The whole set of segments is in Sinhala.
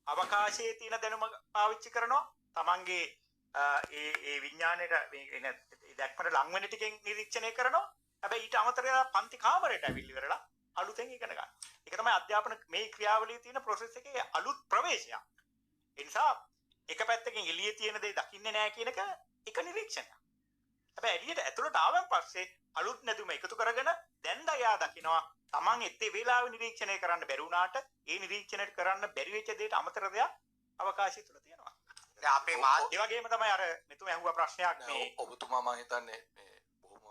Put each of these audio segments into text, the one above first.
අවකාශයේ තියෙන දැනුම පාවිච්චි කරනවා. තමන්ගේ ඒ ඒ විඥාණයට මේ දැක්මට ලං වෙන ටිකෙන් නිරීක්ෂණය කරනවා. හැබැයි ඊට අමතරව පන්ති කාමරයට ඇවිල්ලි ඉවරලා අලුතෙන් ඉගෙන ගන්න. ඒක තමයි අධ්‍යාපන මේ ක්‍රියාවලියේ තියෙන ප්‍රොසෙස් එකේ අලුත් ප්‍රවේශයක්. ඒ නිසා එක පැත්තකින් එළියේ තියෙන දේ දකින්නේ නැහැ කියන එක එක නිරීක්ෂණයක්. හැබැයි එළියට ඇතුළට ආවන් පස්සේ අලුත් නැදුම එකතු කරගෙන දැන් දයා දකිනවා තමන් එත්තේ වේලාවෙ නිරීක්ෂණය කරන්න බැරි වුණාට ඒ නිරීක්ෂණයට කරන්න බැරි වෙච්ච දෙයට අමතර දෙයක් අවකාශය තුල තියෙනවා. දැන් අපේ ඒ වගේම තමයි අර මෙතුම ඇහුවා ප්‍රශ්නයක් මේ ඔබතුමා මං හිතන්නේ මේ බොහොම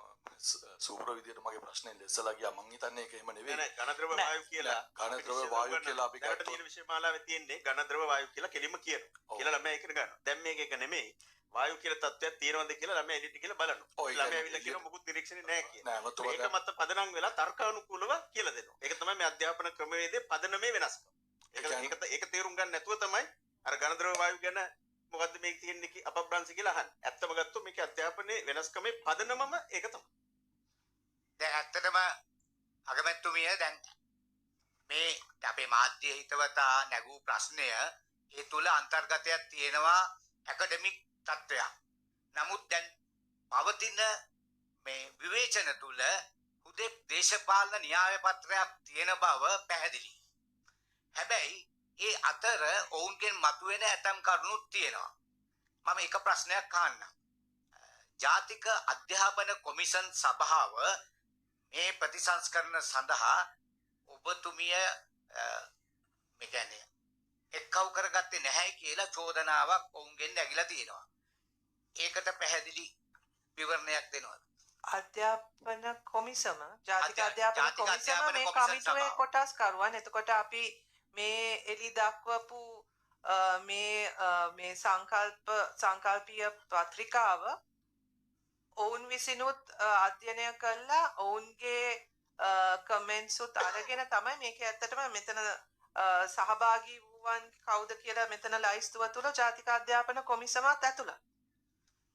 සූපර විදියට මගේ ප්‍රශ්නේ ලෙසලා ගියා. මං හිතන්නේ ඒක එහෙම නෙවෙයි. නෑ නෑ, ඝනද්‍රව වායු කියලා, ඝනද්‍රව වායු කියලා අපි ගත්තොත් තියෙන විෂය මාලාවේ තියෙන්නේ ඝනද්‍රව වායු කියලා කෙලින්ම කියනවා. කියලා ළමයා ඉගෙන ගන්නවා. දැන් මේක එක නෙමෙයි. වායු කියලා තත්ත්වයක් තියෙනවද කියලා ළමයා එළියට කියලා බලනවා. ළමයා ඇවිල්ලා කියනවා මොකුත් නිරීක්ෂණේ නෑ කියලා. නෑ, ඒක මත පදනම් වෙලා තර්කානුකූලව කියලා දෙනවා. ඒක තමයි මේ අධ්‍යාපන ක්‍රමවේදයේ පදනමේ වෙනස්කම. ඒක ඒක තේරුම් ගන්න නැතුව තමයි අර ඝනද්‍රව වායු ගැන මොකද්ද මේක තියෙන්නේ අපබ්‍රංශ කියලා අහන්නේ. ඇත්තම ගත්තොත් මේකේ අධ්‍යාපනයේ වෙනස්කමේ පදනමම ඒක තමයි. දැන් ඇත්තටම අගමැතිතුමිය දැන් මේ අපේ මාධ්‍ය හිතවතා නැගූ ප්‍රශ්නය ඒ තුල අන්තර්ගතයක් තියෙනවා ඇකඩමික් තත්ත්වයක්. නමුත් දැන් පවතින මේ විවේචන තුල හුදෙක් දේශපාලන න්‍යාය පත්‍රයක් තියෙන බව පැහැදිලි. හැබැයි ඒ අතර ඔවුන්ගෙන් මතුවෙන ඇතම් කරුණුත් තියෙනවා. මම එක ප්‍රශ්නයක් අහන්නම්. ජාතික අධ්‍යාපන කොමිෂන් සභාව මේ ප්‍රතිසංස්කරණ සඳහා ඔබතුමිය මේ කියන්නේ එක්කව් කරගත්තේ නැහැ කියලා චෝදනාවක් ඔවුන්ගෙන් නැගිලා තියෙනවා. ඒකට පැහැදිලි විවරණයක් දෙනවද? අධ්‍යාපන කොමිසම, ජාතික අධ්‍යාපන කොමිසම මේ කමිටුවේ කොටස්කරුවන්. එතකොට අපි මේ එලි දක්වපු මේ මේ සංකල්පීය පත්‍රිකාව ඔවුන් විසිනුත් අධ්‍යයනය කළා. ඔවුන්ගේ කමෙන්ට්ස් උත් අරගෙන තමයි මේක ඇත්තටම මෙතන සහභාගී වූවන් කවුද කියලා මෙතන ලයිස්තුව තුල ජාතික අධ්‍යාපන කොමිසමත් ඇතුළත්.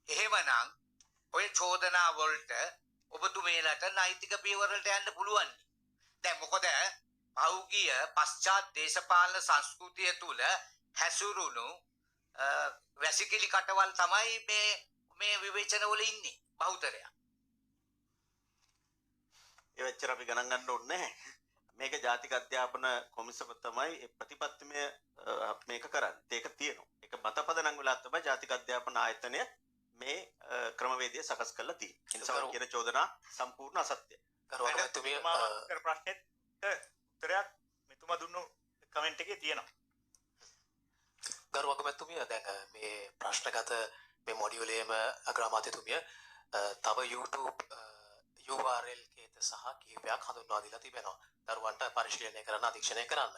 එහෙමනම් ඔය චෝදනා වලට ඔබතුමීලාට නෛතික පියවර වලට යන්න පුළුවන්. දැන් මොකද පෞගිය පශ්චාත් දේශපාලන සංස්කෘතිය තුල හැසිරුණු වැසිකිලි කටවල් තමයි මේ මේ විවේචන වල ඉන්නේ බහුතරයක්. ඒ වෙච්චර අපි ගණන් ගන්න ඕනේ නැහැ. මේක ජාතික අධ්‍යාපන කොමිසම තමයි ඒ ප්‍රතිපත්තිමය මේක කරන්නේ. ඒක තියෙනවා. ඒක මත පදනම් වෙලා තමයි ජාතික අධ්‍යාපන ආයතනය මේ ක්‍රමවේදය සකස් කරලා තියෙන්නේ. ඒ නිසා කියන චෝදනා සම්පූර්ණ අසත්‍යයි. කරු ප්‍රශ්නෙත් උත්තරයක් මෙතුමා දුන්නු කමෙන්ට් එකේ තියෙනවා. ගරු අගමැතිතුමිය, දැන් මේ ප්‍රශ්නගත මේ මොඩියුලේම අග්‍රාමාත්‍යතුමිය තව YouTube URL කේත සහ කිහිපයක් හඳුන්වා දීලා තිබෙනවා. දරුවන්ට පරිශීලනය කරන්න, අධීක්ෂණය කරන්න.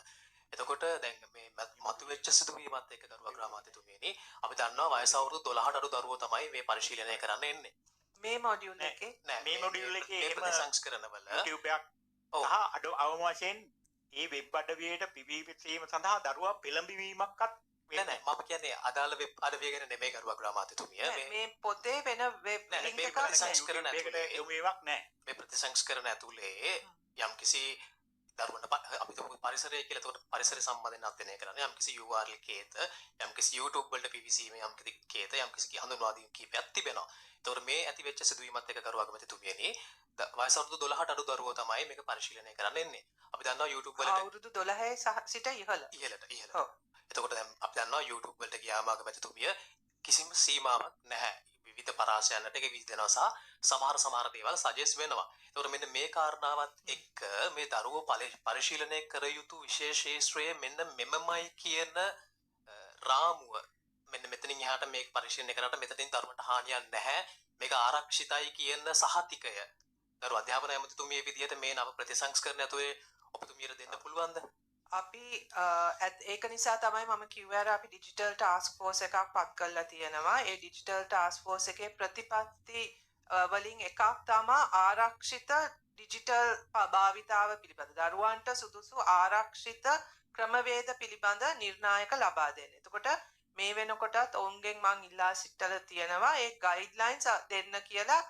එතකොට දැන් මේ මතුවෙච්ච සිදුවීමත් එක්ක ගරු අග්‍රාමාත්‍යතුමියනි, අපි දන්නවා වයස අවුරුදු 12ට අඩු දරුවෝ තමයි මේ පරිශීලනය කරන්න එන්නේ. මේ මොඩියුල් එකේ නෑ, මේ මොඩියුල් එකේ එහෙම ප්‍රතිසංස්කරණවල YouTube එකක් සහ අඩු අවම වශයෙන් ඒ වෙබ් අඩවියට පිවිසීම සඳහා දරුවා පෙළඹවීමක්වත් නෑ. නෑ, මම කියන්නේ අදාළ වෙබ් අඩවිය ගැන නෙමෙයි ගරු අග්‍රාමාත්‍යතුමිය. මේ පොතේ වෙන වෙබ් ලින්ක් එකක් ප්‍රතිසංස්කරණ ඇතුලේ යොමු වීමක් නෑ. මේ ප්‍රතිසංස්කරණ ඇතුලේ යම්කිසි දරුවන්ට අපි තුමු පරිසරය කියලා. එතකොට පරිසරය සම්බන්ධයෙන් අධ්‍යයනය කරන්න යම්කිසි URL කේත, යම්කිසි YouTube වලට පිවිසීම යම්කිසි කේත, යම්කිසි හඳුන්වා දීම් කීපයක් තිබෙනවා. එතකොට මේ ඇති වෙච්ච සිදුවීමත් එක්ක ගරු අගමැතිතුමියනි, වයස අවුරුදු 12ට අඩු දරුවෝ තමයි මේක පරිශීලනය කරන්න එන්නේ. අපි දන්නවා YouTube වලට අවුරුදු 12 සිට ඉහළ. ඉහළට ඉහළට. ඔව්. එතකොට දැන් අපි දන්නවා YouTube වලට ගියාම අගමැතිතුමිය කිසිම සීමාවක් නැහැ. විවිධ පරාසයන්ට ඒක විහිදෙනවා සහ සමහර සමහර දේවල් සජෙස්ට් වෙනවා. ඒතකොට මෙන්න මේ කාරණාවත් එක්ක මේ දරුවෝ පරිශීලනය කර යුතු විශේෂ ක්ෂේත්‍රය මෙන්න මෙමමයි කියන රාමුව, මෙන්න මෙතනින් එහාට මේක පරිශීලනය කරාට මෙතනින් දරුවන්ට හානියක් නැහැ, මේක ආරක්ෂිතයි කියන සහතිකය දරු අධ්‍යාපන ඇමතිතුමිය විදිහට මේ නව ප්‍රතිසංස්කරණ ඇතුලේ ඔබතුමියට දෙන්න පුළුවන්ද? අපි ඒක නිසා තමයි මම කිව්වේ අර අපි ඩිජිටල් ටාස්ක් ෆෝස් එකක් පත් කරලා තියෙනවා. ඒ ඩිජිටල් ටාස්ක් ෆෝස් එකේ ප්‍රතිපත්ති වලින් එකක් තමයි ආරක්ෂිත ඩිජිටල් භාවිතාව පිළිබඳ දරුවන්ට සුදුසු ආරක්ෂිත ක්‍රමවේද පිළිබඳ නිර්ණායක ලබා දෙන්න. එතකොට මේ වෙනකොටත් ඔවුන්ගෙන් මං ඉල්ලා සිටලා තියෙනවා ඒ ගයිඩ්ලයින්ස් දෙන්න කියලා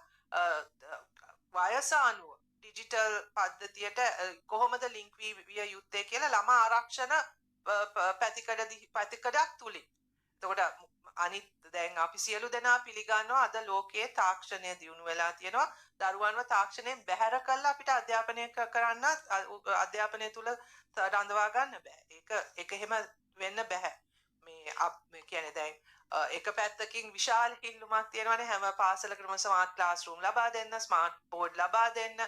වයස අනුව ඩිජිටල් පද්ධතියට කොහොමද ලින්ක් විය යුත්තේ කියලා ළමා ආරක්ෂණ පැතිකඩක් තුලින්. එතකොට අනිත් දැන් අපි සියලු දෙනා පිළිගන්නවා අද ලෝකයේ තාක්ෂණය දියුණු වෙලා තියෙනවා. දරුවන්ව තාක්ෂණයෙන් බැහැර කරලා අපිට අධ්‍යාපනය කරන්න අධ්‍යාපනය තුල රඳවා ගන්න බෑ. ඒක එහෙම වෙන්න බෑ. මේ කියන්නේ දැන් එක පැත්තකින් විශාල ඉල්ලුමක් තියෙනවානේ හැම පාසලකටම ස්මාර්ට් ක්ලාස් රූම් ලබා දෙන්න, ස්මාර්ට් බෝඩ් ලබා දෙන්න.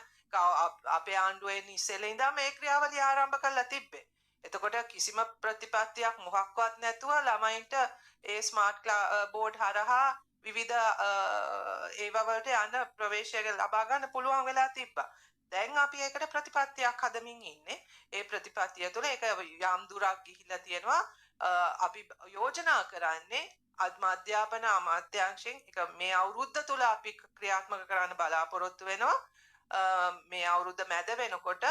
අපේ ආණ්ඩුවෙන් ඉස්සෙල්ලා ඉඳන් මේ ක්‍රියාවලිය ආරම්භ කරලා තිබ්බේ. එතකොට කිසිම ප්‍රතිපත්තියක් මොකක්වත් නැතුව ළමයින්ට ඒ ස්මාර්ට් බෝඩ් හරහා විවිධ ඒවා වලට යන්න ප්‍රවේශය ලබා ගන්න පුළුවන් වෙලා තිබ්බා. දැන් අපි ඒකට ප්‍රතිපත්තියක් හදමින් ඉන්නේ. ඒ ප්‍රතිපත්තිය තුළ ඒක යම් දුරක් ගිහිල්ලා තියෙනවා. අපි යෝජනා කරන්නේ අධ්‍යාපන අමාත්‍යාංශයෙන් ඒක මේ අවුරුද්ද තුළ අපි ක්‍රියාත්මක කරන්න බලාපොරොත්තු වෙනවා. මේ අවුරුද්ද මැද වෙනකොට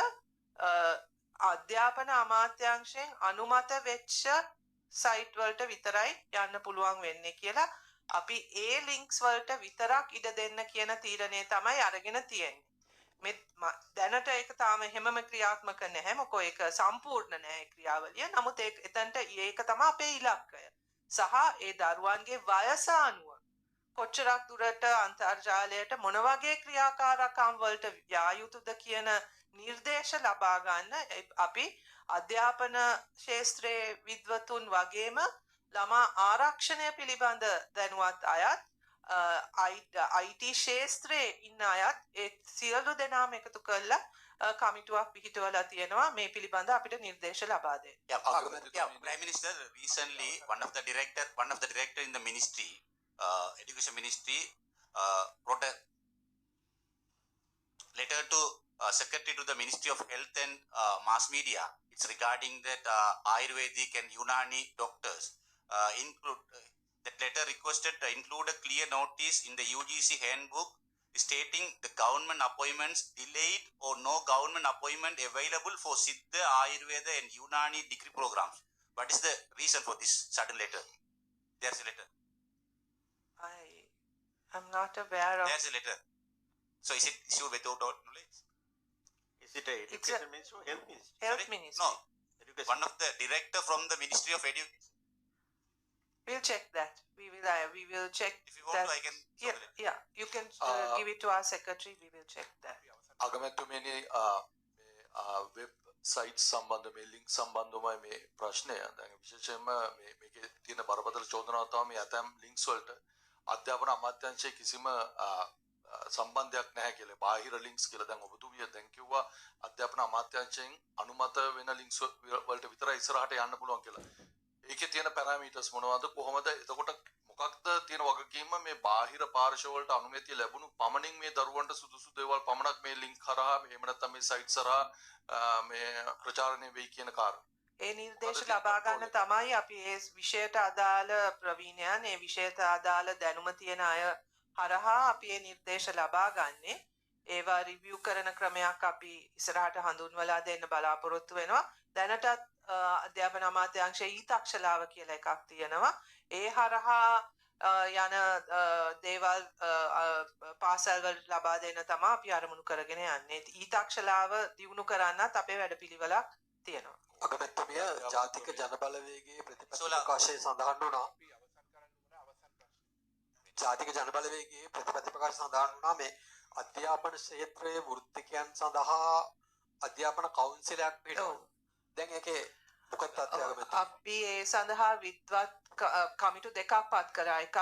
අධ්‍යාපන අමාත්‍යාංශයෙන් අනුමත වෙච්ච සයිට් වලට විතරයි යන්න පුළුවන් වෙන්නේ කියලා අපි ඒ ලින්ක්ස් වලට විතරක් ඉඩ දෙන්න කියන තීරණය තමයි අරගෙන තියෙන්නේ. මේ දැනට ඒක තාම එහෙමම ක්‍රියාත්මක නැහැ. මොකෝ ඒක සම්පූර්ණ නැහැ ඒ ක්‍රියාවලිය. නමුත් ඒක එතනට ඒක තමයි අපේ ඉලක්කය. සහ ඒ දරුවන්ගේ වයස අනුව කොච්චරක් දුරට අන්තර්ජාලයට මොන වගේ ක්‍රියාකාරකම් වලට යා යුතුද කියන නිර්දේශ ලබා ගන්න අපි අධ්‍යාපන ක්ෂේත්‍රයේ විද්වතුන් වගේම ළමා ආරක්ෂණය පිළිබඳ දැනුවත් අයත් IT ක්ෂේත්‍රයේ ඉන්න අයත් ඒ සියලු දෙනාම එකතු කරලා කමිටුවක් පිහිටවලා තියෙනවා මේ පිළිබඳ අපිට නිර්දේශ ලබා දෙන්න. Yeah, Prime Minister, recently one of the director in the ministry, Education Ministry, wrote a letter to Secretary to the Ministry of Health and Mass Media. It's regarding that Ayurvedic and Unani doctors include that letter requested to include a clear notice in the UGC handbook stating the government appointments delayed or no government appointment available for Siddha, Ayurveda and Unani degree programs. What is the reason for this sudden letter? There's a letter. I am not aware of. There's a letter. So is it issued without our knowledge? Is it a Education Ministry or Health Ministry? Health Ministry. No. Education. One of the director from the Ministry of Education. We'll check that. We will check. If you want that. to, I can. Yeah, yeah. You can give it to our secretary. We will check that. අගමැතිතුමනි, මේ වෙබ්සයිට් සම්බන්ධ මේ ලින්ක් සම්බන්ධවමයි මේ ප්‍රශ්නය. දැන් විශේෂයෙන්ම මේ මේකේ තියෙන බරපතල චෝදනාව තමයි මේ ඇතැම් ලින්ක්ස් වලට අධ්‍යාපන අමාත්‍යාංශයේ කිසිම සම්බන්ධයක් නැහැ කියලා. බාහිර ලින්ක්ස් කියලා. දැන් ඔබතුමිය දැන් කිව්වා අධ්‍යාපන අමාත්‍යාංශයෙන් අනුමත වෙන ලින්ක්ස් වලට විතරයි ඉස්සරහට යන්න පුළුවන් කියලා. ඒකේ තියෙන පැරාමීටර්ස් මොනවද, කොහොමද, එතකොට මොකක්ද තියෙන වගකීම මේ බාහිර පාර්ශ්ව වලට අනුමැතිය ලැබුණු පමණින් මේ දරුවන්ට සුදුසු දේවල් පමණක් මේ ලින්ක් හරහා එහෙම නැත්නම් මේ සයිට්ස් හරහා මේ ප්‍රචාරණය වෙයි කියන කාරණා. ඒ නිර්දේශ ලබා ගන්න තමයි අපි ඒ විෂයට අදාළ ප්‍රවීණයන්, ඒ විෂයට අදාළ දැනුම තියෙන අය හරහා අපි ඒ නිර්දේශ ලබා ගන්නේ. ඒවා රිවිව් කරන ක්‍රමයක් අපි ඉස්සරහට හඳුන්වලා දෙන්න බලාපොරොත්තු වෙනවා. දැනටත් අධ්‍යාපන අමාත්‍යාංශයේ ඊ-තක්ෂලාව කියලා එකක් තියෙනවා. ඒ හරහා යන දේවල් පාසල් වලට ලබා දෙන්න තමයි අපි අරමුණු කරගෙන යන්නේ. ඊ-තක්ෂලාව දියුණු කරන්නත් අපේ වැඩපිළිවෙලක් තියෙනවා. අගමැතිතුමිය, ජාතික ජනබලවේගයේ ප්‍රතිපත්ති ප්‍රකාශයේ සඳහන් වුණා. ජාතික ජනබලවේගයේ ප්‍රතිපත්ති ප්‍රකාශ සඳහන් වුණා මේ අධ්‍යාපන ක්ෂේත්‍රයේ වෘත්තිකයන් සඳහා අධ්‍යාපන කවුන්සිලයක් පිටවන. දැන් ඒකේ මොකක්ද තත්ත්වය අගමැතිතුමිය? අපි ඒ සඳහා විද්වත් කමිටු දෙකක් පත් කරා. එකක්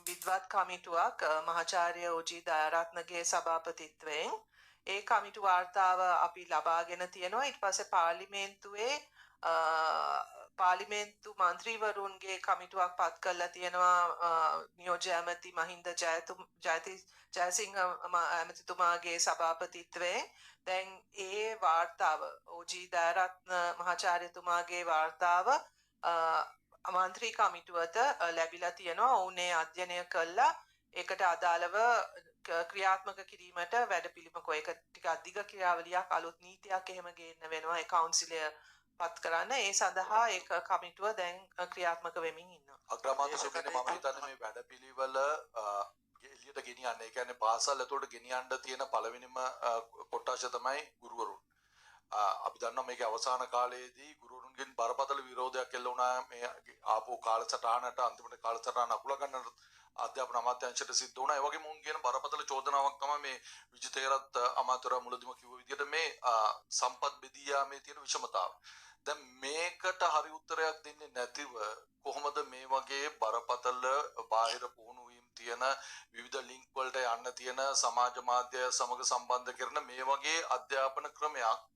විද්වත් කමිටුවක් මහාචාර්ය ඕජී දයාරත්නගේ සභාපතිත්වයෙන්. ඒ කමිටු වාර්තාව අපි ලබාගෙන තියෙනවා. ඊට පස්සේ පාර්ලිමේන්තුවේ පාර්ලිමේන්තු මන්ත්‍රීවරුන්ගේ කමිටුවක් පත් කරලා තියෙනවා නියෝජ්‍ය ඇමති මහින්ද ජයසිංහ ඇමතිතුමාගේ සභාපතිත්වයෙන්. දැන් ඒ වාර්තාව ඕජී දයාරත්න මහාචාර්යතුමාගේ වාර්තාව මන්ත්‍රී කමිටුවට ලැබිලා තියෙනවා. ඔවුන් ඒ අධ්‍යයනය කළා ඒකට අදාළව ක්‍රියාත්මක කිරීමට වැඩපිළිවෙලක ඒක ටිකක් දිග ක්‍රියාවලියක්, අලුත් නීතියක් එහෙම ගේන්න වෙනවා ඒ කවුන්සිලය පත් කරන්න. ඒ සඳහා ඒක කමිටුව දැන් ක්‍රියාත්මක වෙමින් ඉන්නවා. අග්‍රාමාත්‍යතුමනි, මම හිතන්නේ මේ වැඩපිළිවෙල එළියට ගෙනියන්න, ඒ කියන්නේ පාසල් ඇතුළට ගෙනියන්න තියෙන පළවෙනිම කොටාශය තමයි ගුරුවරුන්. අපි දන්නවා මේකේ අවසාන කාලයේදී ගුරුවරුන්ගෙන් බරපතල විරෝධයක් එල්ල වුණා මේ ආපු කාලසටහනට. අන්තිමට කාලසටහන අකුල ගන්න අධ්‍යාපන අමාත්‍යාංශයට සිද්ධ වුණා. ඒ වගේම උන් කියන බරපතල චෝදනාවක් තමයි මේ විජිතේරත් අමාත්‍යවරයා මුලදිම කිව්ව විදිහට මේ සම්පත් බෙදී යාමේ තියෙන විෂමතාව. දැන් මේකට හරි උත්තරයක් දෙන්නේ නැතිව කොහොමද මේ වගේ බරපතල බාහිර පුහුණු වීම් තියෙන විවිධ ලින්ක් වලට යන්න තියෙන සමාජ මාධ්‍ය සමග සම්බන්ධ කරන මේ වගේ අධ්‍යාපන ක්‍රමයක්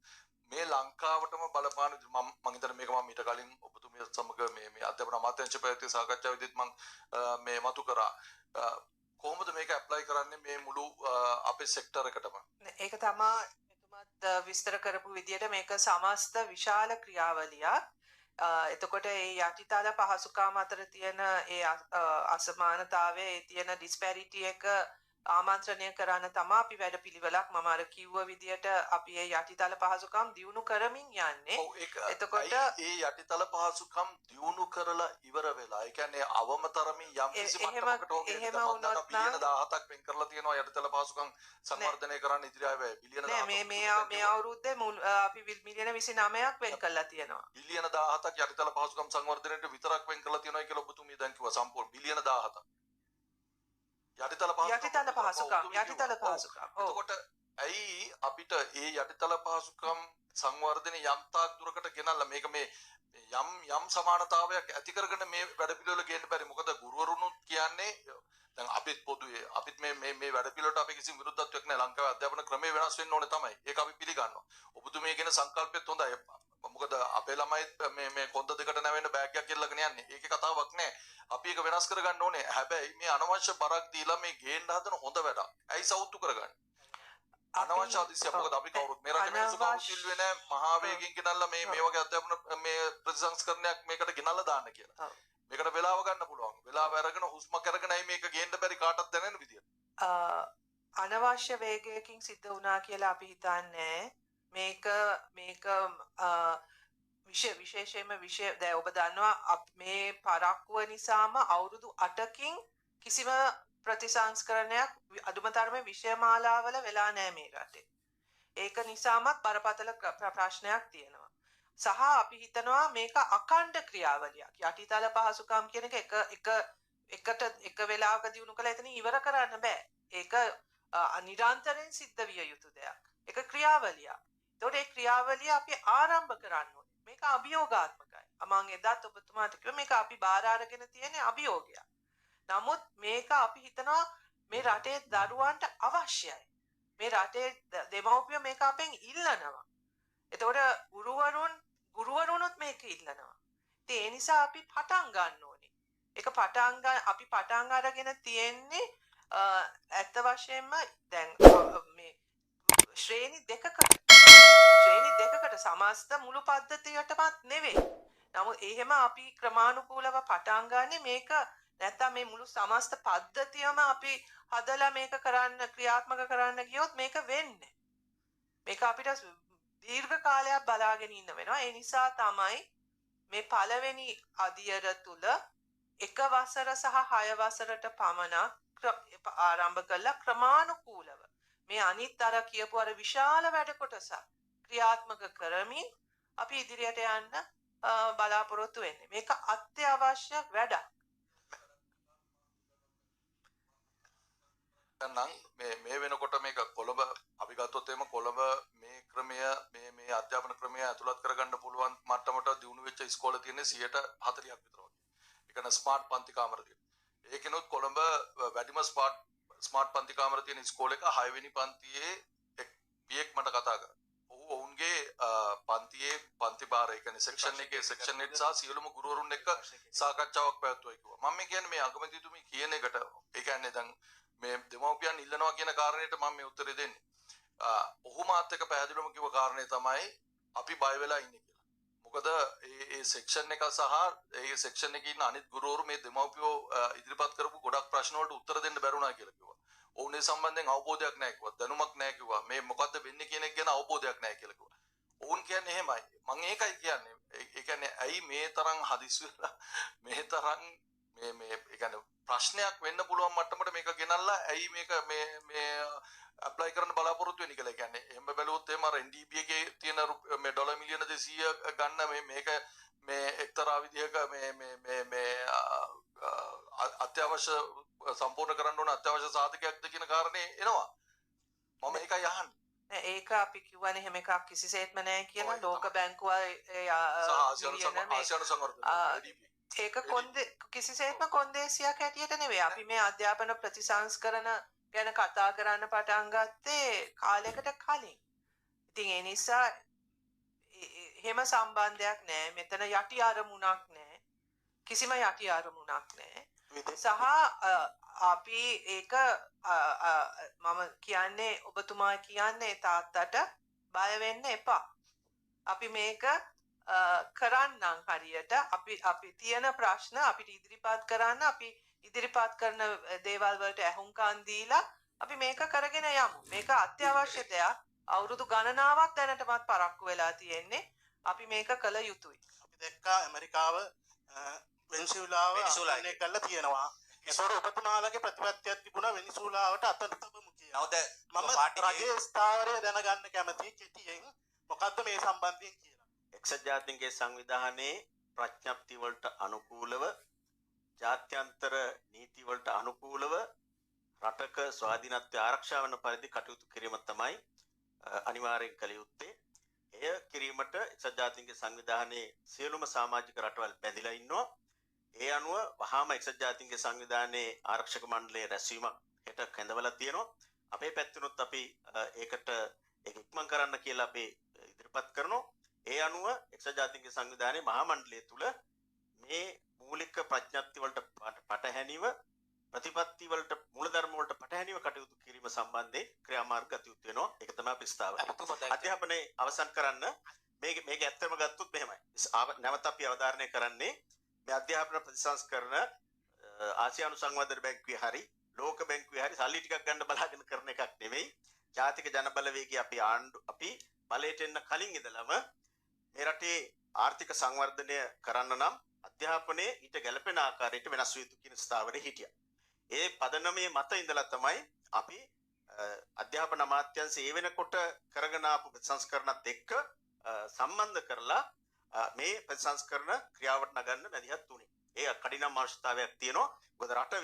මේ ලංකාවටම බලපාන? මම හිතන්නේ මේක මම ඊට කලින් ඔබතුමිය සමග මේ මේ අධ්‍යාපන අමාත්‍යාංශ පැවැත්විය සාකච්ඡාවේදීත් මම මේ මතු කරා. කොහොමද මේක ඇප්ලයි කරන්නේ මේ මුළු අපේ සෙක්ටර් එකටම? ඒක තමා එතුමත් විස්තර කරපු විදියට මේක සමස්ත විශාල ක්‍රියාවලියක්. එතකොට ඒ යටිතල පහසුකම් අතර තියෙන ඒ අසමානතාවය, ඒ තියෙන ඩිස්පැරිටි එක ආමන්ත්‍රණය කරන්න තමා අපි වැඩපිළිවෙලක් මම අර කිව්ව විදියට අපි ඒ යටිතල පහසුකම් දියුණු කරමින් යන්නේ. එතකොට ඒ යටිතල පහසුකම් දියුණු කරලා ඉවර වෙලා, ඒ කියන්නේ අවම තරමින් යම් කිසි මට්ටමකට හෝ එහෙම වුණොත් බිලියන 17ක් වෙන් කරලා තියෙනවා යටිතල පහසුකම් සංවර්ධනය කරන්න ඉදිරි ආවේ බිලියන 17. නෑ, මේ මේ අවුරුද්දේ අපි මිලියන 29ක් වෙන් කරලා තියෙනවා. බිලියන 17ක් යටිතල පහසුකම් සංවර්ධනයට විතරක් වෙන් කරලා තියෙනවා කියලා ඔබතුමිය දැන් කිව්වා. සම්පූර්ණ බිලියන 17ක් යටිතල පහසුකම්, යටිතල පහසුකම්. එතකොට ඇයි අපිට ඒ යටිතල පහසුකම් සංවර්ධනය යම් තාක් දුරකට ගෙනල්ලා මේක මේ යම් යම් සමානතාවයක් ඇති කරගෙන මේ වැඩපිළිවෙල ගේන්න බැරි? මොකද ගුරුවරුනුත් කියන්නේ දැන් අපිත් පොදුවේ අපිත් මේ මේ මේ වැඩපිළිවෙලට අපි කිසිම විරුද්ධත්වයක් නැහැ. ලංකාවේ අධ්‍යාපන ක්‍රමය වෙනස් වෙන්න ඕනේ තමයි. ඒක අපි පිළිගන්නවා. ඔබතුමිය කියන සංකල්පෙත් හොඳයි. මොකද අපේ ළමයි මේ මේ කොන්ද දෙකට නැවෙන්න බෑග් එකක් එල්ලගෙන යන්නේ. ඒකේ කතාවක් නෑ. අපි ඒක වෙනස් කරගන්න ඕනේ. හැබැයි මේ අනවශ්‍ය බරක් දීලා මේ ගේන්න හදන හොඳ වැඩක්. ඇයි සවුත්තු කරගන්නේ? අනවශ්‍ය හදිසියක්. මොකද අපි කවුරුත් මේ රටේ මිනිස්සු කවුරුත් ඉල්ලුවේ නෑ මහා වේගෙන් ගෙනල්ලා මේ මේ වගේ අධ්‍යාපන මේ ප්‍රතිසංස්කරණයක් මේකට ගෙනල්ලා දාන්න කියලා. මේකට වෙලාව ගන්න පුළුවන්. වෙලාව අරගෙන හුස්මක් අරගෙන ඇයි මේක ගේන්න බැරි කාටවත් දැනෙන විදියට? අනවශ්‍ය වේගයකින් සිද්ධ වුණා කියලා අපි හිතන්නේ. මේක මේක විශේෂයෙන්ම විෂය දැන් ඔබ දන්නවා මේ පරක්කුව නිසාම අවුරුදු 8කින් කිසිම ප්‍රතිසංස්කරණයක් අදුම තරමේ විෂය මාලාවල වෙලා නෑ මේ රටේ. ඒක නිසාමත් බරපතල ප්‍රශ්නයක් තියෙනවා. සහ අපි හිතනවා මේක අඛණ්ඩ ක්‍රියාවලියක්. යටිතල පහසුකම් කියන එක එක එකට එක වෙලාවක දිනු කළා එතන ඉවර කරන්න බෑ. ඒක නිරන්තරයෙන් සිද්ධ විය යුතු දෙයක්. ඒක ක්‍රියාවලියක්. එතකොට ඒ ක්‍රියාවලිය අපි ආරම්භ කරන්න ඕනේ. මේක අභියෝගාත්මකයි. මම එදත් ඔබතුමාට කිව්වා මේක අපි බාර අරගෙන තියෙන අභියෝගයක්. නමුත් මේක අපි හිතනවා මේ රටේ දරුවන්ට අවශ්‍යයි. මේ රටේ දෙමව්පියෝ මේක අපෙන් ඉල්ලනවා. එතකොට ගුරුවරුනුත් මේක ඉල්ලනවා. ඉතින් ඒ නිසා අපි පටන් ගන්න ඕනේ. ඒක අපි පටන් අරගෙන තියෙන්නේ ඇත්ත වශයෙන්ම දැන් මේ ශ්‍රේණි දෙකකට සමස්ත මුළු පද්ධතියටමත් නෙවෙයි. නමුත් එහෙම අපි ක්‍රමානුකූලව පටන් ගන්නේ මේක නැත්තම් මේ මුළු සමස්ත පද්ධතියම අපි හදලා මේක කරන්න ක්‍රියාත්මක කරන්න ගියොත් මේක වෙන්නේ. මේක අපිට දීර්ඝ කාලයක් බලාගෙන ඉන්න වෙනවා. ඒ නිසා තමයි මේ පළවෙනි අදියර තුල එක වසර සහ 6 වසරට පමණක් ආරම්භ කළා ක්‍රමානුකූලව මේ අනිත් අර කියපු අර විශාල වැඩ කොටසක් ක්‍රියාත්මක කරමින් අපි ඉදිරියට යන්න බලාපොරොත්තු වෙන්නේ. මේක අත්‍යවශ්‍ය වැඩක්. නම් මේ වෙනකොට මේක කොළඹ අපි ගත්තොත් එහෙම කොළඹ මේ ක්‍රමය මේ මේ අධ්‍යාපන ක්‍රමය ඇතුළත් කරගන්න පුළුවන් මට්ටමට දියුණු වෙච්ච ඉස්කෝල තියෙන්නේ 140ක් විතර වගේ. ඒ කියන්නේ ස්මාර්ට් පන්ති කාමර තියෙනවා. ඒකෙනුත් කොළඹ වැඩිම ස්මාර්ට් පන්ති කාමර තියෙන ඉස්කෝල එක 6 වෙනි පන්තියේ එක් පියෙක් මට කතා කරා. ඔහු ඔවුන්ගේ පන්තියේ පන්ති භාර ඒ කියන්නේ සෙක්ෂන් එකේ සෙක්ෂන් හෙඩ් සහ සියලුම ගුරුවරුන් එක්ක සාකච්ඡාවක් පැවැත්වුවයි කිව්වා. මම මේ කියන්නේ මේ අගමැතිතුමී කියන එකට ඒ කියන්නේ දැන් මේ දෙමව්පියන් ඉල්ලනවා කියන කාරණයට මම මේ උත්තරේ දෙන්නේ. ඔහු මාත් එක්ක පැහැදිලිවම කිව්ව කාරණේ තමයි අපි බය වෙලා ඉන්නේ කියලා. මොකද ඒ සෙක්ෂන් එක සහ ඒ සෙක්ෂන් එකේ ඉන්න අනිත් ගුරුවරු මේ දෙමව්පියෝ ඉදිරිපත් කරපු ගොඩක් ප්‍රශ්න වලට උත්තර දෙන්න බැරුණා කියලා කිව්වා. ඔවුන් ඒ සම්බන්ධයෙන් අවබෝධයක් නැහැ කිව්වා. දැනුමක් නැහැ කිව්වා. මේ මොකද්ද වෙන්නේ කියන එක ගැන අවබෝධයක් නැහැ කියලා කිව්වා. ඔවුන් කියන්නේ එහෙමයි. මං ඒකයි කියන්නේ. ඒ කියන්නේ ඇයි මේ තරම් හදිසි වෙලා මේ තරම් මේ මේ ඒ කියන්නේ ප්‍රශ්නයක් වෙන්න පුළුවන් මට්ටමට මේක ගෙනල්ලා ඇයි මේක මේ මේ ඇප්ලයි කරන්න බලාපොරොත්තු වෙන්නේ කියලා. ඒ කියන්නේ එහෙම බැලුවොත් එහෙම අර NDB එකේ තියෙන මේ ඩොලර් මිලියන 200 ගන්න මේ මේක මේ එක්තරා විදිහක මේ මේ මේ මේ අත්‍යවශ්‍ය සම්පූර්ණ කරන්න ඕන අත්‍යවශ්‍ය සාධකයක්ද කියන කාරණේ එනවා. මම ඒකයි අහන්නේ. නෑ, ඒක අපි කිව්වනේ එහෙම එකක් කිසිසේත්ම නෑ කියලා. ලෝක බැංකුව ආසියානු සංවර්ධන ඒක කිසිසේත්ම කොන්දේසියක් හැටියට නෙවෙයි. අපි මේ අධ්‍යාපන ප්‍රතිසංස්කරණ ගැන කතා කරන්න පටන් ගත්තේ කාලයකට කලින්. ඉතින් ඒ නිසා එහෙම සම්බන්ධයක් නෑ. මෙතන යටි අරමුණක් නෑ. කිසිම යටි අරමුණක් නෑ. සහ අපි ඒක මම කියන්නේ ඔබතුමා කියන්නේ තාත්තට බය වෙන්න එපා. අපි මේක කරන්නම් හරියට. අපි තියෙන ප්‍රශ්න අපිට ඉදිරිපත් කරන්න, අපි ඉදිරිපත් කරන දේවල් වලට ඇහුම්කන් දීලා අපි මේක කරගෙන යමු. මේක අත්‍යවශ්‍ය දෙයක්. අවුරුදු ගණනාවක් දැනටමත් පරක්කු වෙලා තියෙන්නේ. අපි මේක කළ යුතුයි. අපි දැක්කා ඇමරිකාව වෙනිසුලාව ආක්‍රමණය කරලා තියෙනවා. ඒතකොට ඔබතුමාලගේ ප්‍රතිපත්තියක් තිබුණා වෙනිසුලාවට අත තබමු කියලා. මම රජයේ ස්ථාවරය දැනගන්න කැමතියි කෙටියෙන් මොකද්ද මේ සම්බන්ධයෙන් කියලා. එක්සත් ජාතීන්ගේ සංවිධානයේ ප්‍රඥප්ති වලට අනුකූලව, ජාත්‍යන්තර නීති වලට අනුකූලව රටක ස්වාධීනත්වය ආරක්ෂා වන පරිදි කටයුතු කිරීම තමයි අනිවාර්යෙන් කළ යුත්තේ. එය කිරීමට එක්සත් ජාතීන්ගේ සංවිධානයේ සියලුම සමාජික රටවල් බැඳිලා ඉන්නවා. ඒ අනුව වහාම එක්සත් ජාතීන්ගේ සංවිධානයේ ආරක්ෂක මණ්ඩලයේ රැස්වීමක් හෙට කැඳවලා තියෙනවා. අපේ පැත්තෙනුත් අපි ඒකට ඒක ඉක්මන් කරන්න කියලා අපි ඉදිරිපත් කරනවා. ඒ අනුව එක්සත් ජාතීන්ගේ සංවිධානයේ මහා මණ්ඩලය තුල මේ මූලික ප්‍රඥප්ති වලට පටහැනිව, ප්‍රතිපත්ති වලට, මූලධර්ම වලට පටහැනිව කටයුතු කිරීම සම්බන්ධයෙන් ක්‍රියාමාර්ග ගත යුතු වෙනවා. ඒක තමයි අපි ස්ථාවරය. අධ්‍යාපනයේ අවසන් කරන්න මේක ඇත්තම ගත්තොත් මෙහෙමයි. නැවත අපි අවධාරණය කරන්නේ මේ අධ්‍යාපන ප්‍රතිසංස්කරණ ආසියානු සංවර්ධන බැංකුවේ හරි ලෝක බැංකුවේ හරි සල්ලි ටිකක් ගන්න බලාගෙන කරන එකක් නෙමෙයි. ජාතික ජනබලවේගය අපි ආණ්ඩු අපි බලයට එන්න කලින් ඉඳලම මේ රටේ ආර්ථික සංවර්ධනය කරන්න නම් අධ්‍යාපනයේ ඊට ගැළපෙන ආකාරයට වෙනස් විය යුතු කියන ස්ථාවරේ හිටියා. ඒ පදනමේ මත ඉඳලා තමයි අපි අධ්‍යාපන අමාත්‍යාංශය ඒ වෙනකොට කරගෙන ආපු ප්‍රතිසංස්කරණත් එක්ක සම්බන්ධ කරලා මේ ප්‍රතිසංස්කරණ ක්‍රියාවට නගන්න මැදිහත් වුණේ. ඒ කඩිනම් අවශ්‍යතාවයක් තියෙනවා. මොකද රට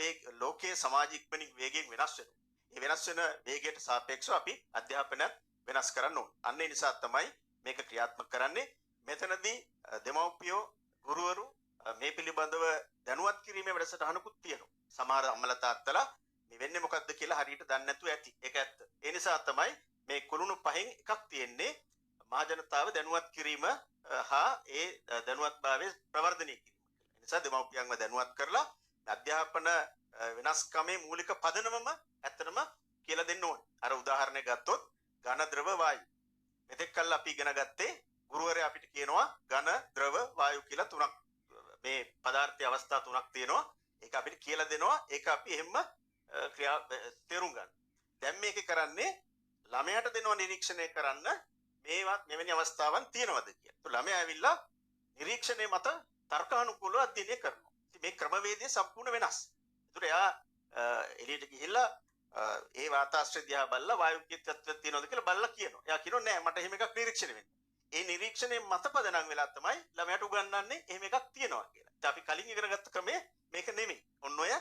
ලෝකයේ සමාජ ඉක්මනින් වේගයෙන් වෙනස් වෙනවා. ඒ වෙනස් වෙන වේගයට සාපේක්ෂව අපි අධ්‍යාපනයත් වෙනස් කරන්න ඕන. අන්න ඒ නිසා තමයි මේක ක්‍රියාත්මක කරන්නේ. මෙතනදී දෙමව්පියෝ, ගුරුවරු මේ පිළිබඳව දැනුවත් කිරීමේ වැඩසටහනකුත් තියෙනවා. සමහර අම්මලා තාත්තලා මේ වෙන්නේ මොකද්ද කියලා හරියට දන්නේ නැතුව ඇති. ඒක ඇත්ත. ඒ නිසා තමයි මේ කුළුණු පහෙන් එකක් තියෙන්නේ මහ ජනතාව දැනුවත් කිරීම හා ඒ දැනුවත්භාවය ප්‍රවර්ධනය කිරීම කියලා. ඒ නිසා දෙමව්පියන්ව දැනුවත් කරලා අධ්‍යාපන වෙනස්කමේ මූලික පදනමම ඇත්තටම කියලා දෙන්න ඕනේ. අර උදාහරණයක් ගත්තොත් ඝන ද්‍රව වායු. මෙතෙක් කල් අපි ඉගෙන ගත්තේ ගුරුවරයා අපිට කියනවා ඝන ද්‍රව වායු කියලා තුනක්, මේ පදාර්ථයේ අවස්ථා තුනක් තියෙනවා. ඒක අපිට කියලා දෙනවා. ඒක අපි එහෙම ක්‍රියා තේරුම් ගන්න. දැන් මේක කරන්නේ ළමයාට දෙනවා නිරීක්ෂණය කරන්න මේවත් මෙවැනි අවස්ථාවන් තියෙනවද කියලා. તો ළමයා ඇවිල්ලා නිරීක්ෂණය මත තර්කානුකූලව අධ්‍යයනය කරනවා. ඉතින් මේ ක්‍රමවේදය සම්පූර්ණ වෙනස්. ඒතර එයා එළියට ගිහිල්ලා ඒ වාතාශ්‍රය දිහා බලලා වායුකීය තත්ත්වයක් තියෙනවද කියලා බලලා කියනවා. එයා කියනවා නෑ මට එහෙම එකක් නිරීක්ෂණය වෙන්නේ. ඒ නිරීක්ෂණය මත පදනම් වෙලා තමයි ළමයාට උගන්වන්නේ එහෙම එකක් තියෙනවා කියලා. ඉතින් අපි කලින් ඉගෙන ගත්ත ක්‍රමය මේක නෙමෙයි. ඔන්න ඔය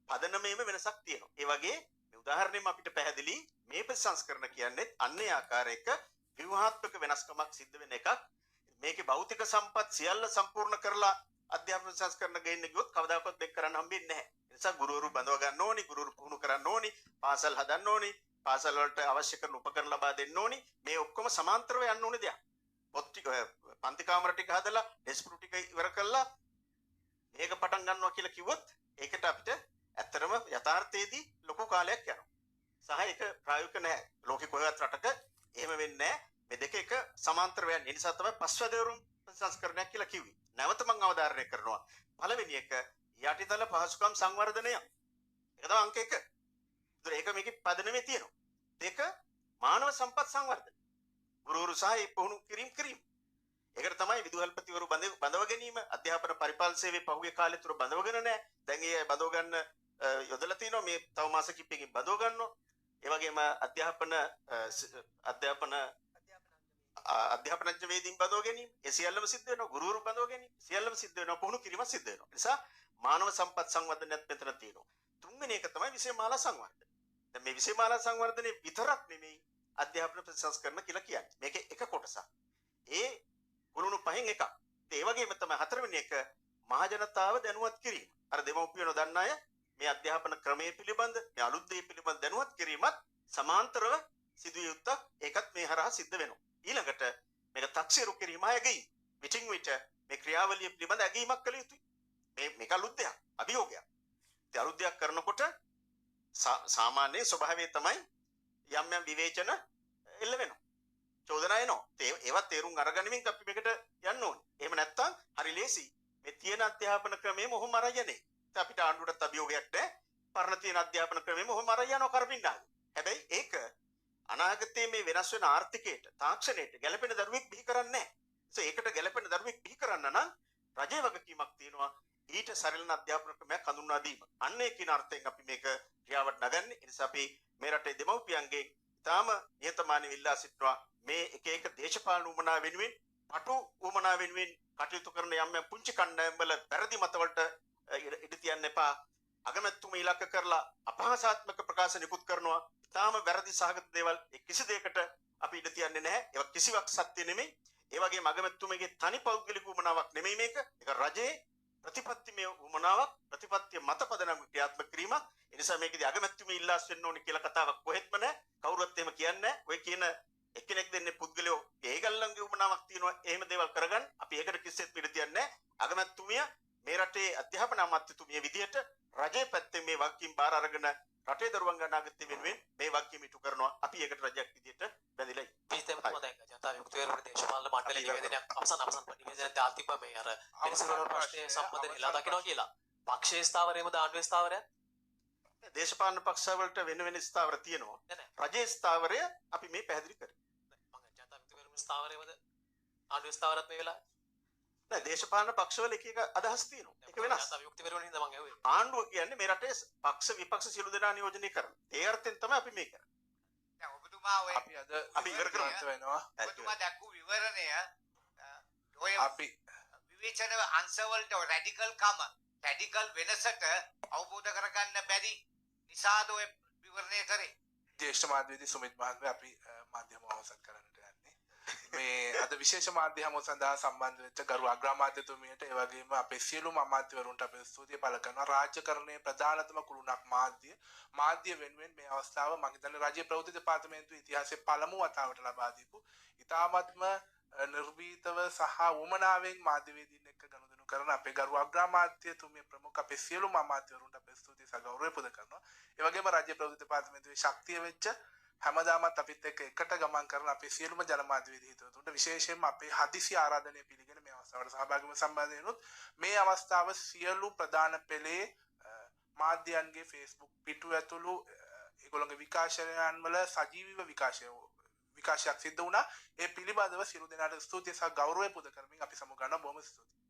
පදනමේම වෙනසක් තියෙනවා. ඒ වගේ මේ උදාහරණයෙන් අපිට පැහැදිලි මේ ප්‍රතිසංස්කරණ කියන්නේ අන්න ඒ ආකාරයක ව්‍යුහාත්මක වෙනස්කමක් සිද්ධ වෙන එකක්. මේකේ භෞතික සම්පත් සියල්ල සම්පූර්ණ කරලා අධ්‍යාපන සංස්කරණ ගෙන්න ගියොත් කවදාකවත් මේක කරන්න හම්බෙන්නේ නැහැ. ඒ නිසා ගුරුවරු බඳව ගන්න ඕනි, ගුරුවරු පුහුණු කරන්න ඕනි, පාසල් හදන්න ඕනි, පාසල් වලට අවශ්‍ය කරන උපකරණ ලබා දෙන්න ඕනි. මේ ඔක්කොම සමාන්තරව යන්න ඕනේ දෙයක්. පොත් ටික, පන්ති කාමර ටික හදලා, ඩෙස්ක් ටික ඉවර කරලා මේක පටන් ගන්නවා කියලා කිව්වොත් ඒකට අපිට ඇත්තටම යථාර්ථයේදී ලොකු කාලයක් යනවා. සහ ඒක ප්‍රායෝගික නෑ. ලෝකෙ කොහෙවත් රටක එහෙම වෙන්නේ නෑ. මේ දෙක එක සමාන්තරව යන්නේ. ඒ නිසා තමයි පස්වැදෑරුම් සංස්කරණයක් කියලා කිව්වේ. නැවත මම අවධාරණය කරනවා. පළවෙනි එක යටිතල පහසුකම් සංවර්ධනය. ඒක තමයි අංක 1. ඒතර ඒක මේකේ පදනමේ තියෙනවා. දෙක මානව සම්පත් සංවර්ධනය. ගුරුවරු සහ ඒ පුහුණු කිරීම. ඒකට තමයි විදුහල්පතිවරු බඳව ගැනීම, අධ්‍යාපන පරිපාලන සේවයේ පහුගිය කාලය තුර බඳවගෙන නැහැ. දැන් ඒ අය බඳව ගන්න යොදලා තිනවා. මේ තව මාස කිහිපයකින් බඳව ගන්නවා. ඒ වගේම අධ්‍යාපන අධ්‍යාපන අධ්‍යාපනඥ වේදීන් බඳව ගැනීම, ඒ සියල්ලම සිද්ධ වෙනවා. ගුරුවරු බඳව ගැනීම සියල්ලම සිද්ධ වෙනවා. පුහුණු කිරීමත් සිද්ධ වෙනවා. ඒ නිසා මානව සම්පත් සංවර්ධනයත් මෙතන තියෙනවා. තුන්වෙනි එක තමයි විෂය මාලා සංවර්ධනය. දැන් මේ විෂය මාලා සංවර්ධනය විතරක් නෙමෙයි අධ්‍යාපන ප්‍රතිසංස්කරණ කියලා කියන්නේ. මේකේ එක කොටසක්. ඒ කුළුණු පහෙන් එකක්. ඒ වගේම තමයි හතරවෙනි එක මහ ජනතාව දැනුවත් කිරීම. අර දෙමව්පියෝ නොදන්න අය මේ අධ්‍යාපන ක්‍රමයේ පිළිබඳ, මේ අලුත් දේ පිළිබඳ දැනුවත් කිරීමත් සමාන්තරව සිදුවිය යුත්තක්. ඒකත් මේ හරහා සිද්ධ වෙනවා. ඊළඟට මේක තක්සේරු කිරීම ඇගීම. විටින් විට මේ ක්‍රියාවලිය පිළිබඳ ඇගීමක් කළ යුතුයි. මේක අලුත් දෙයක්, අභියෝගයක්. ඉතින් අලුත් දෙයක් කරනකොට සාමාන්‍ය ස්වභාවය තමයි යම් යම් විවේචන එල්ල වෙනවා. චෝදනා එනවා. ඒවත් තේරුම් අරගනිමින් අපි මේකට යන්න ඕනේ. එහෙම නැත්නම් හරි ලේසි. මේ තියෙන අධ්‍යාපන ක්‍රමයේම ඔහොම අරන් යන්නේ. ඉතින් අපිට ආණ්ඩුවටත් අභියෝගයක් නැහැ. පරණ තියෙන අධ්‍යාපන ක්‍රමයේම ඔහොම අරන් යනවා කරපින්නාගේ. හැබැයි ඒක අනාගතයේ මේ වෙනස් වෙන ආර්ථිකයට, තාක්ෂණයට ගැළපෙන දරුවෙක් බිහි කරන්නේ නැහැ. ඒකට ගැළපෙන දරුවෙක් බිහි කරන්න නම් රජයේ වගකීමක් තියෙනවා ඊට සරිලන අධ්‍යාපන ක්‍රමයක් හඳුන්වා දීම. අන්න ඒ කියන අර්ථයෙන් අපි මේක ක්‍රියාවට නගන්නේ. ඒ නිසා අපි මේ රටේ දෙමව්පියන්ගෙන් ඉතාම නිහතමානීව ඉල්ලා සිටිනවා මේ එක එක දේශපාලන උමනා වෙනුවෙන්, පටු උමනා වෙනුවෙන් කටයුතු කරන යම් යම් පුංචි කණ්ඩායම් වල වැරදි මතවලට ඉඩ තියන්න එපා. අගමැතිතුමා ඉලක්ක කරලා අපහාසාත්මක ප්‍රකාශ නිකුත් කරනවා. ඉතාම වැරදි සහගත දේවල් ඒ කිසි දෙයකට අපි ඉඩ තියන්නේ නැහැ. ඒවා කිසිවක් සත්‍ය නෙමෙයි. ඒ වගේම අගමැතිතුමගේ තනි පෞද්ගලික උමනාවක් නෙමෙයි මේක. ඒක රජයේ ප්‍රතිපත්තිමය උමනාවක්, ප්‍රතිපත්තිය මත පදනම්ව ක්‍රියාත්මක කිරීමක්. ඒ නිසා මේකෙදි අගමැතිතුමී ඉල්ලාස් වෙන්න ඕනේ කියලා කතාවක් කොහෙත්ම නැහැ. කවුරුවත් එහෙම කියන්නේ නැහැ. ඔය කියන එක්කෙනෙක් දෙන්නේ පුද්ගලයෝ ඒගොල්ලන්ගේ උමනාවක් තියෙනවා එහෙම දේවල් කරගන්න. අපි ඒකට කිසිසේත්ම ඉඩ තියන්නේ නැහැ. අගමැතිතුමිය මේ රටේ අධ්‍යාපන අමාත්‍යතුමිය විදියට රජයේ පැත්තෙන් මේ වගකීම් බාර අරගෙන රටේ දරුවන්ගේ අනාගතය වෙනුවෙන් මේ වගකීම ඉටු කරනවා. අපි ඒකට රජයක් විදියට බැඳිලා ඉන්නේ. පිළිතෙමතුමා දැන් ජනතා විමුක්ති පෙරමුණ දේශපාලන මණ්ඩලයේ නිවේදනයක් අවසන් අවසන් නිවේදනයක් දාලා තිබ්බා මේ අර වෙනිසුලාව ප්‍රශ්නය සම්බන්ධයෙන් එලා දකිනවා කියලා. පක්ෂයේ ස්ථාවරයමද ආණ්ඩුවේ ස්ථාවරයත්? දේශපාලන පක්ෂවලට වෙන වෙන ස්ථාවර තියෙනවා. රජයේ ස්ථාවරය අපි මේ පැහැදිලි කරේ. මම ජනතා විමුක්ති පෙරමුණ ස්ථාවරයමද ආණ්ඩුවේ ස්ථාවරත් මේ වෙලාවේ? නෑ, දේශපාලන පක්ෂවල එක එක අදහස් තියෙනවා. ඒක වෙනස්. ජනතා විමුක්ති පෙරමුණ හින්දා මං ඇහුවේ. ආණ්ඩුව කියන්නේ මේ රටේ පක්ෂ විපක්ෂ සියලු දෙනා නියෝජනය කරන. ඒ අර්ථයෙන් තමයි අපි මේ කරන්නේ. දැන් ඔබතුමා ඔය අපි අද අපි ඉවර කරන්න වෙනවා. ඔබතුමා දැක්වූ විවරණය ඔය අපි විවේචන අංශ වලට රැඩිකල් කම, රැඩිකල් වෙනසට අවබෝධ කරගන්න බැරි නිසාද ඔය විවරණය කරේ? ජ්‍යෙෂ්ඨ මාධ්‍යවේදී සුමිත් මහත්මයා, අපි මාධ්‍යම අවසන් කරන්නට යන්නේ. මේ අද විශේෂ මාධ්‍ය හමුව සඳහා සම්බන්ධ වෙච්ච ගරු අග්‍රාමාත්‍යතුමියට, ඒ වගේම අපේ සියලුම අමාත්‍යවරුන්ට අපේ ස්තුතිය පළ කරනවා. රාජ්‍යකරණයේ ප්‍රධානතම කුළුණක් මාධ්‍ය. මාධ්‍ය වෙනුවෙන් මේ අවස්ථාව මම හිතන්නේ රාජ්‍ය ප්‍රවෘත්ති දෙපාර්තමේන්තුවේ ඉතිහාසයේ පළමු වතාවට ලබා දීපු ඉතාමත්ම නිර්භීතව සහ වුමනාවෙන් මාධ්‍යවේදීන් එක්ක ගනුදෙනු කරන අපේ ගරු අග්‍රාමාත්‍යතුමිය ප්‍රමුඛ අපේ සියලුම අමාත්‍යවරුන්ට අපේ ස්තුතිය සහ ගෞරවය පුද කරනවා. ඒ වගේම රාජ්‍ය ප්‍රවෘත්ති දෙපාර්තමේන්තුවේ ශක්තිය වෙච්ච හැමදාමත් අපිත් එක්ක එකට ගමන් කරන අපේ සියලුම ජනමාධ්‍යවේදී හිතවතුන්ට විශේෂයෙන්ම අපේ හදිසි ආරාධනය පිළිගෙන මේ අවස්ථාවට සහභාගී වීම සම්බන්ධ වෙනුත් මේ අවස්ථාව සියලු ප්‍රධාන පෙළේ මාධ්‍යයන්ගේ Facebook පිටු ඇතුළු ඒගොල්ලන්ගේ විකාශනයන් වල සජීවීව විකාශයක් සිද්ධ වුණා. ඒ පිළිබඳව සියලු දෙනාට ස්තුතිය සහ ගෞරවය පුද කරමින් අපි සමු ගන්නවා. බොහොම ස්තුතියි.